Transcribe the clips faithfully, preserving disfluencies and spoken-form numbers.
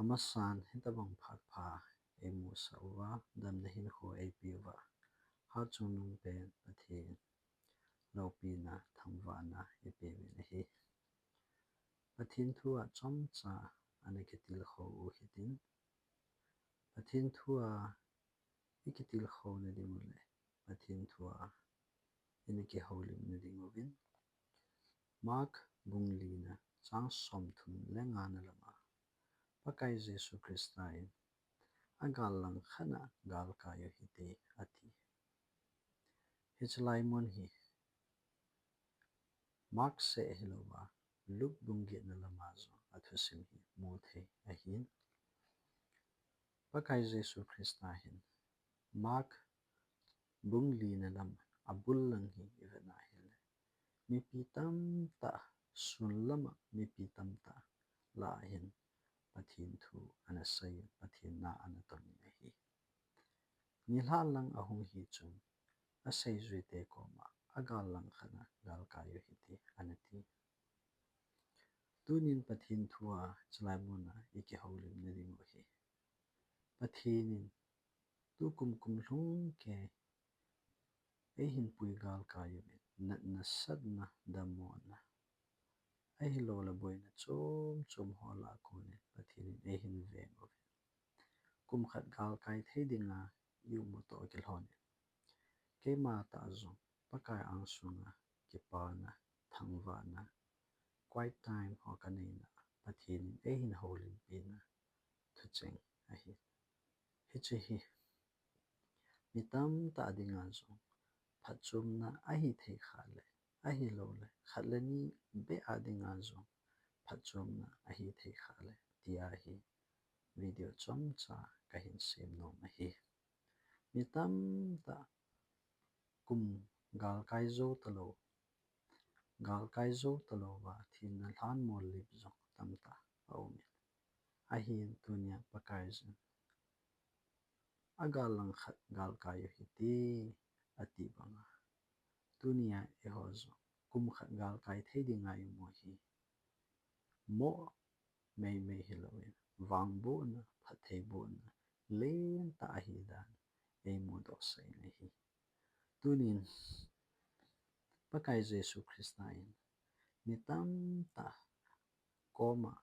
Amasan hitabang phat pha eimusah uva, damna hinkho eipeuva, hatchungnung pen Pathen loupina, thangvahna ipeuvin ahi. Pathen thua chomcha ana kitilkhou u hitin, Pathen thua ikitilkhouna ding u le Pathen thua ina kihoulimna ding uvin, Mark bung lina chang somthum le ngana lama Pakai Jesu Christa in, agal langkhat a galkai u hite, ati. Hiche lai mun hi Mark seh hilouva, Luke bung getna lama jong athusim hi muthei ahin. Pakai Jesu Christa hin Mark bung lina lam abul lang hi ivet na hile, mipi tamtah, sun lama mipi tamtah lah a hin Pathen thu ana sei, Pathen na ana tongin ahi. Nilhah lang ahung hi chun, aseijuite koma agal langkhat a galkai u hite, ana ti. Tunin Pathen thua chulai muna ikihoulimna ding u hi, Pathen in tukum kum lhung kei eihin pui galkai uvin, natna, satna, damlouna, ahilouleh boina chom chom ho lah a konin Pathen in eihin veng uvin, kum khat galkai thei dinga i-um u toh kilhonin, keima tah jong Pakai angsunga kipana, thangvahna, quiet time ho kaneina, Pathen in eihin houlimpina thucheng ahi. Hiche hi mi tamtah dinga jong phatchomna ahithei khah le, ahilouleh khat le ni beh a dinga jong phatchomna ahithei khah le, tia hi video chomcha kahin sem nom ahi. Mi tamtah kum galkai jou talou, galkai jou talouva thina lhan mollip jong tamtah aumin, ahin tunia Pakaiyin agal langkhat galkai u hite ati banga, tunia eiho jong kum khat galkai thei dinga i-um u hi moh meimei hilouvin, vangbohna, phattheibohna lentah ahidan eimudohsah in ahi. Tunin Pakai Jesu Christa in mi tamtah koma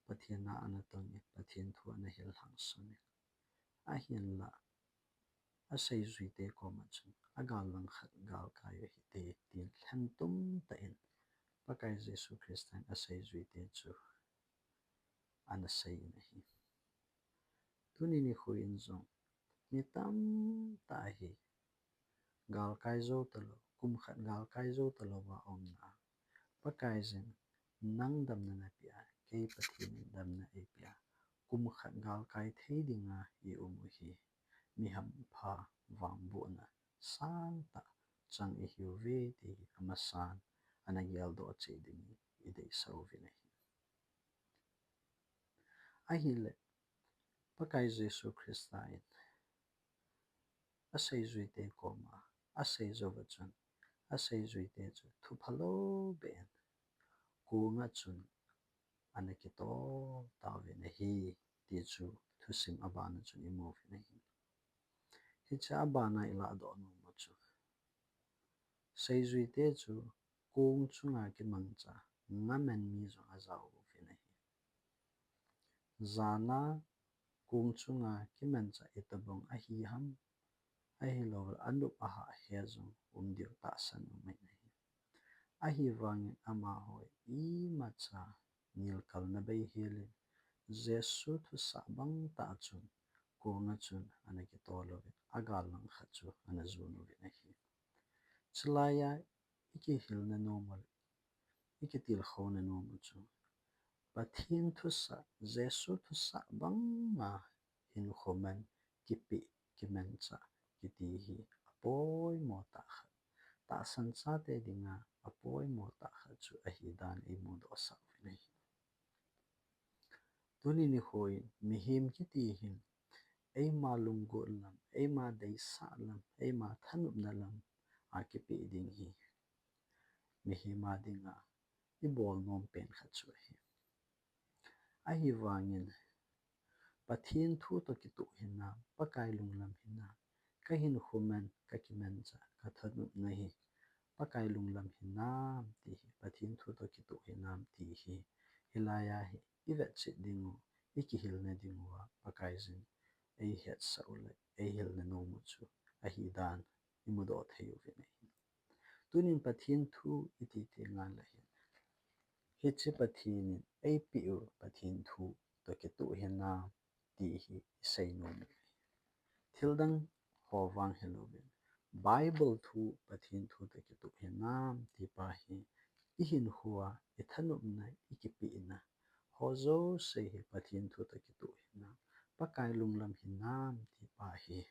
Pathen na ana tongin, Pathen thu ana hil lhangsamin, ahinlah aseijuite koma chun agal langkhat galkai u hite, tin lhentum tah in Pakai Jesu Christa in aseijuite chu ana seiyin ahi. Tuni nikhoin jong mi tamtah hi galkai jou talou, kum khat galkai jou talouva umna, Pakaiyin nang damna napeh a, kei Pathen in damna eipeh a, kum khat galkai thei dinga i-um u hi mi hampha, vangbohna sangtah chang ihiuve ti hi amasan ana geldoh cheh dingin ideisah uvin ahi. Ahile Pakai Jesu Christa in aseijuite koma asei jouva chun, aseijuite chu thuphalou behin konga chun ana kitol tauvin ahi, ti chu thusim abana chun imu uvin ahi. Hiche abana ilahdoh nom u chu, seijuite chu kong chunga kimangcha ngamen mi jong ajao uvin ahi. Jana kong chunga kimangcha itobang ahi ham, ahilouleh anop ahah he jong um diu tahsan um ahi. Ahivangin amaho imacha nilkalna beihelin, Jesu thusah bang tah chun konga chun ana kitol uvin, agal langkhat chu ana jon uvin ahi. Chulaiya ikihilna nom u, ikitilkhouna nom u chu, Pathen thusah, Jesu thusah banga hinkho man, kipeh, kimanchah kiti hi apoimo tah khat, tahsan chate dinga apoimo tah khat chu ahidan eimudohsah uvin ahi. Tuni nikhoin mihem kiti hin eima lunggel lam, eima deisah lam, eima thanopna lam a kipeh ding hi mihem a dinga ibol nom pen khat chu ahi. Ahivangin Pathen thu toh kitoh hinam, Pakai lunglam hinam, kahinkho man, kakimanchah, kathanopna hi Pakai lunglam hinam ti hi Pathen thu toh kitoh hinam ti hi, hilai a hi ivetchet diu, ikihilna diu a Pakaiyin eihetsah u le eihilna nom u chu ahidan imudoh thei uvin ahi. Tunin Pathen thu iti teng le hin, hiche Pathen in eipeh u Pathen thu toh kitoh hinam ti hi isei nom u ahi. Thildang ho vang hilouvin, Bible thu Pathen thu toh kitoh hinam ti pa hi ihinkho a ithanopna, ikipehna ho jouse hi Pathen thu toh kitoh hinam, Pakai lunglam hinam ti pa hi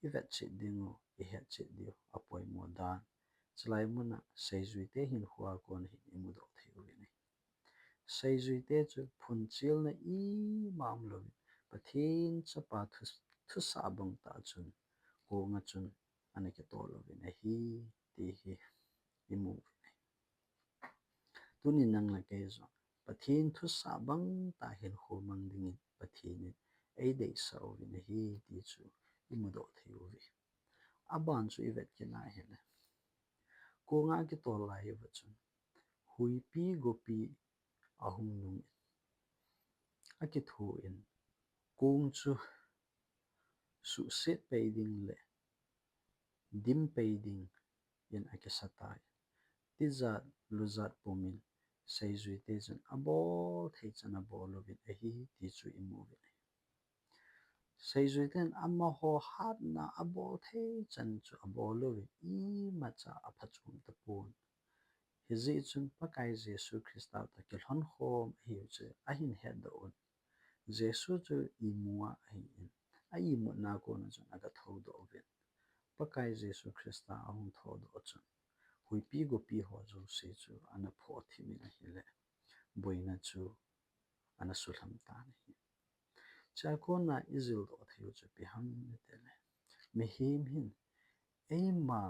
ivetchet diu, ihetchet diu apoimo dan, chulai muna seijuite hinkho a kon hin imudoh thei uvin ahi. Seijuite chu phunchelna ima umlouvin, Pathen chapa thu, thusah bang tah chun, konga chun ana kitol uvin ahi ti hi imu uvin ahi. Tunin nang le kei jong Pathen thusah bang tah hinkho mang dingin Pathen in eideisah uvin ahi ti chu imudoh thei uve. Aban chu ivet kit a ahile, konga akitol lai uva chun, huipi gopi ahung nungin, akithoin, kong chu suhset pei ding le dim pei dingin akisa tai. Tijat lujat pumin seijuite chun abol thei chan abol uvin ahi ti chu imu uvin ahi. Seijuiten amaho hatna abol thei chan chu abol uvin, imacha aphachom tapon. Hijeh chun Pakai Jesu Christa toh kilhon khom ahiu chu ahin hetdoh un. Jesu chu imu a ahin, a imutna a kona chun aga thoudoh uvin, Pakai Jesu Christa ahung thoudoh chun, huipi gopi ho jouse chu ana phoh thim in ahile, boina chu ana sulham tan ahi. Chua kona ijildoh thei u chu ipi ham itile, mihem hin eima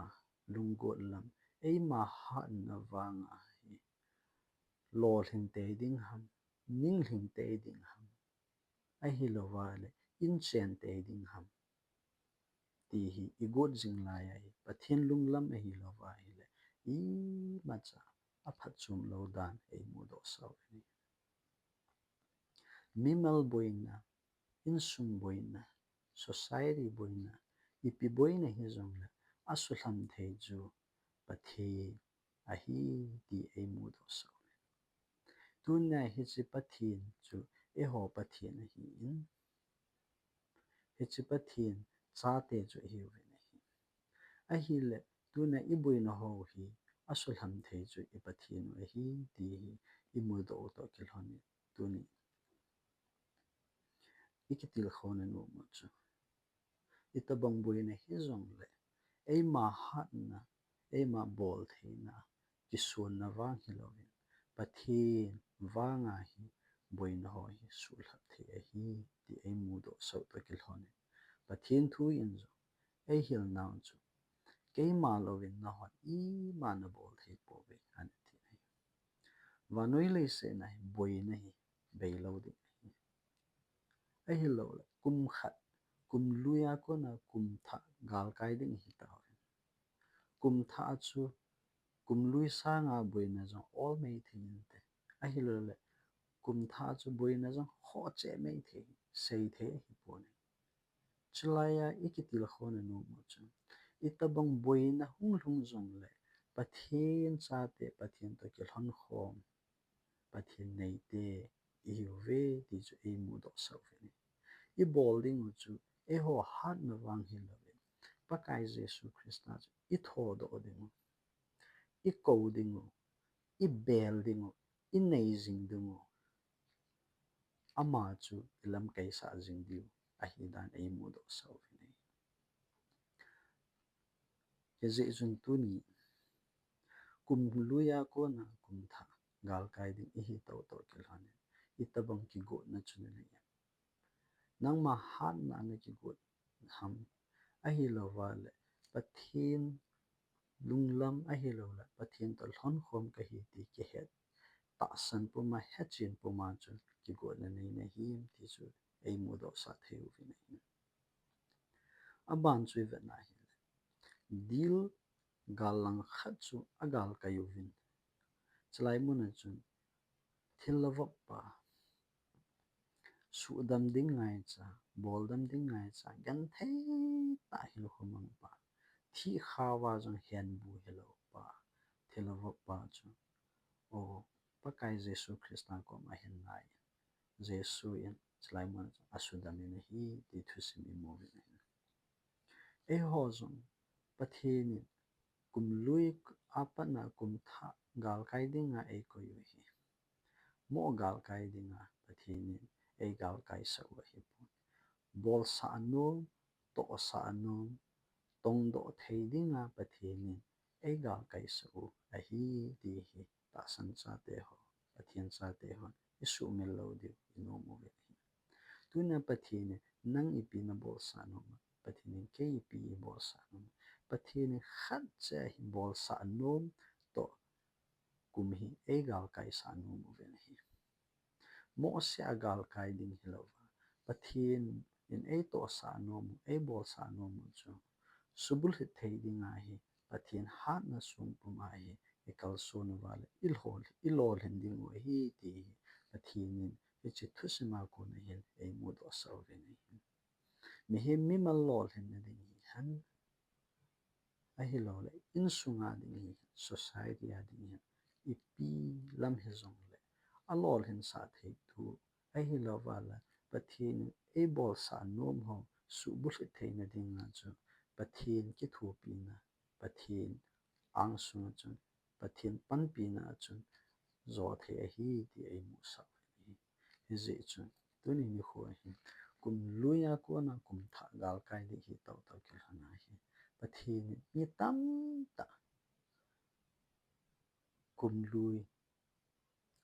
lunggot lam, eima hatna vanga hi lolhing tei ding ham, ninglhing tei ding ham, ahilouva le inchen tei ding ham ti hi igot jing lai ahi. Pathen lunglam ahilouva ahile, imacha aphatchom lou dan eimudoh sah u ahi. Mimal boina, insung boina, society boina, ipi boina hijongle asuhlham thei chu Pathen ahi ti eimudoh sah u ahi. Tunia hiche Pathen chu eiho Pathen ahin, hiche Pathen chate chu ihiuvin ahi. Ahile, tunia iboina ho hi asuhlham thei chu i Pathen u ahi ti hi imudoh u toh kilhonin, tuni ikitilkhouna nom u chu, itobang boina hijongle, eima hatna, eima boltheina, kisonna vang hilouvin, Pathen vanga hi boina ho hi suhlhap thei ahi ti eimudoh sah u toh kilhonin, Pathen thu in jong eihil nau chu, keima louvin nahon ima nabol thei pouve, ana ti ahi. Vannoi leiset a hi boina hi beilou ding ahi. Ahilouleh kum khat, kum lui a kona kum thah galkai ding ahitauve. Kum thah chu, kum lui sanga boina jong ol mei thei inte. Ahilouleh kum thah chu boina jong khoh cheh mei thei, sei thei ahipon ahi. Chulai a ikitilkhouna nom u chu, itobang boina hung lhung jongle, Pathen chate, Pathen toh kilhon khom, Pathen neite ihiuve ti chu eimudoh sah uvin ahi. Ibol ding u chu eiho hatna vang hilouvin, Pakai Jesu Christa chu ithodoh ding u, ikou ding u, ibel ding u, inei jing ding u, ama chu ilamkai sah jing diu ahidan eimudoh sah uvin ahi. Hijeh chun tuni kum lui a kona kum thah galkai ding ihi tau toh kilhonin, itobang kigotna chu nanei em? Nangma hatna a nakigot ham? Ahilouva le Pathen lunglam ahilouleh Pathen toh lhon khom kahi ti kihet tahsan puma, hechen puma chu kigotna nei nahim ti chu eimudohsah thei uvin ahi. Aban chu ivet na hile, dil gal lang khat chu agalkai uvin. Chulai mun a chun thil lavop pa, suhdam ding ngaicha, boldam ding ngaicha, genthei tah hilou mang pa, thihkhao a jong henbu hilou pa, thil lavop pa chu, o, Pakai Jesu Christa koma hin nai. Jesu in chulai mun a chun asuhdam in ahi ti thusim imu uvin ahi. Eiho jong Pathen in kum lui a pat na kum thah galkai dinga eikoi u ahi. Mo galkai dinga Pathen in eigalkaisah u ahipon, bolsah nom, tohsah nom, tongdoh thei dinga Pathen in eigalkaisah u ahi ti hi tahsan chate ho, Pathen chate hon isuhmil lou diu inom uve ahi. Tuna Pathen in nang ipi nabolsah nom a, Pathen in kei ipi eibolsah nom a, Pathen in khat cha hi bolsah nom toh kum hi eigalkaisah nom uve ahi. Mo se agalkai ding hilouva, Pathen in eitohsah nom u, eibolsah nom u chu subulhit thei dinga hi Pathen hatna sung puma hi ikalson uva le ilolhin ding u ahi ti hi Pathen in hiche thusim a kona hin eimudohsah uve ahi. Mihem mimal lolhinna ding hihen, ahilouleh insunga ding hihen, society a ding hihen, ipi lam hijongleh alolhinsah thei tu ahilouva le Pathen in eibolsah nom ho subulhit theina dinga chu Pathen kithopina, Pathen angsunga chun, Pathen panpina a chun jo thei ahi ti eimusah uve ahi. Hijeh chun tuni nikho ahi, kum lui a kona kum thah galkai ding hi taotao kilhon ahi. Pathen in mi tamtah kum lui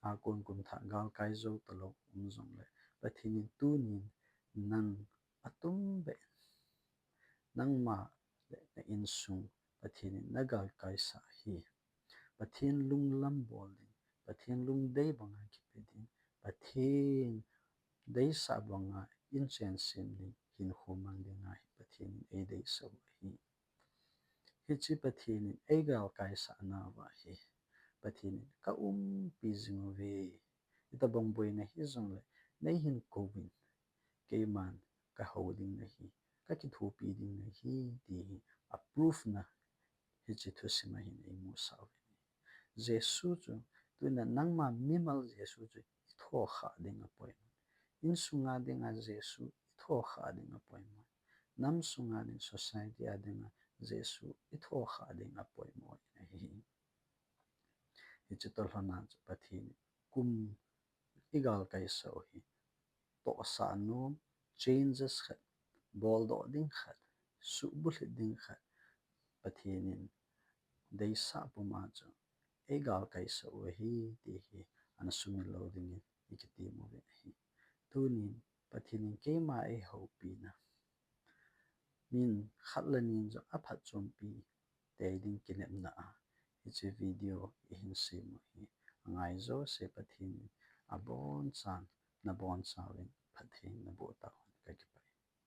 a kon kum thah galkai jou talou um jongleh, Pathen in tunin nang atum beh in, nangma le na insung Pathen in nagalkaisah hi Pathen lunglam bol ding, Pathen lungdei banga kipe ding, Pathen deisah banga inchen sem ding, hinkho mang dinga hi Pathen in eideisah u ahi. Hiche Pathen in eigalkaisah nauva hi Pathen in kaumpi jing uve. Itobang boina hijongleh neihin kouvin, keiman kahou ding nahi, kakithopi ding nahi ti hi a proof na hiche thusim a hin eimusah uve. Jesu chu, tuna nangma mimal Jesu chu ithokhah ding apoimo. Insunga dinga Jesu ithokhah ding apoimo. Nam sunga ding, society a dinga Jesu ithokhah ding apoimo ahi. Hiche toh lhona chu Pathen in kum igalkaisah u hi tohsah nom, changes khat, boldoh ding khat, subulhit ding khat, Pathen in deisah puma chu eigalkaisah u ahi ti hi ana sumil lou dingin ikitem uve ahi. Tunin Pathen in keima eihoupina, min khat le ni in jong aphatchompi tei ding kinepna a hiche video ihin sem u hi angai jouse Pathen in abonchan nabonchauvin phatthei naboh tauhen, kakipah e.